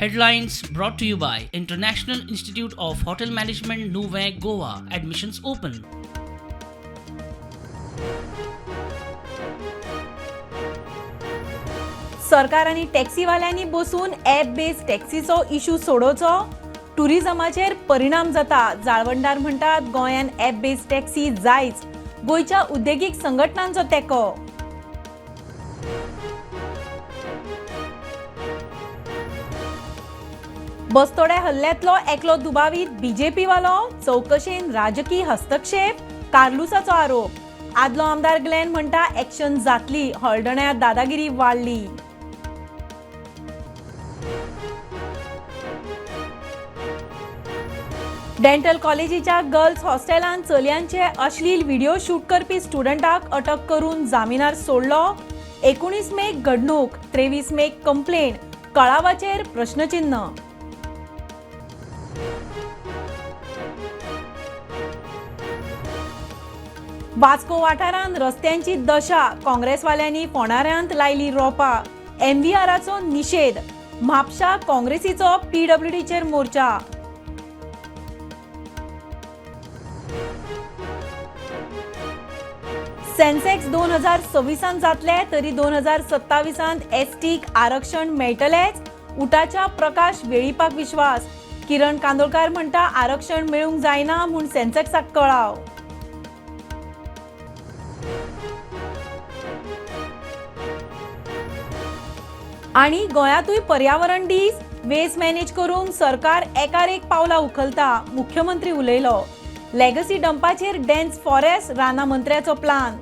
Headlines brought to you by International Institute of Hotel Management, Nuvem, Goa. Admissions open. सरकार आनी टॅक्सीवाल्यांनी बसून app बेज टॅक्सीचो issue सोडोवचो. टुरिझमाचेर परिणाम जाता. जाळवणदार म्हणटात, गोंयान ॲप बेज टॅक्सी जायच. गोंयच्या उद्देगीक संघटनांचो तेंको. बस्तोड्या हल्ल्यांतलो एकलो दुबावीत बीजेपीवालो. चवकशेन राजकी हस्तक्षेप, कार्लुसाचो आरोप. आदलो आमदार ग्लॅन म्हणटा, एक्शन जातली. हळदण्या दादागिरी वाडली. डेंटल कॉलेजीच्या गर्ल्स हॉस्टेलांत चलयांचे अश्लील व्हिडिओ शूट करपी स्टुडंटाक अटक करून जामिनार सोडलो. 19 मेक घडणूक, 23 मेक कंप्लेन. कळावाचेर प्रश्नचिन्ह. वास्को वाठारांत रस्त्यांची दशा. काँग्रेसवाल्यांनी फोंडाऱ्यांत लायली रोपा. एमव्हीआराचो निशेध. म्हापशा काँग्रेसीचो पीडब्ल्यूडीचेर मोर्चा. सेन्सेक्स 2026 जातले तरी 2027 एसटीक आरक्षण मेळटलेंच, उटाच्या प्रकाश वेळीपाक विश्वास. किरण कांदोळकार म्हणटा, आरक्षण मेळूंक जायना म्हूण सेन्सेक्साक कळाव. आणि गोंयांतूय पर्यावरण दीस. वेस्ट मॅनेज करूंक सरकार एकार एक पावलां उखलता, मुख्यमंत्री उलयलो. लेगसी डंपाचेर डेन्स फॉरेस्ट, रानां मंत्र्याचो प्लान.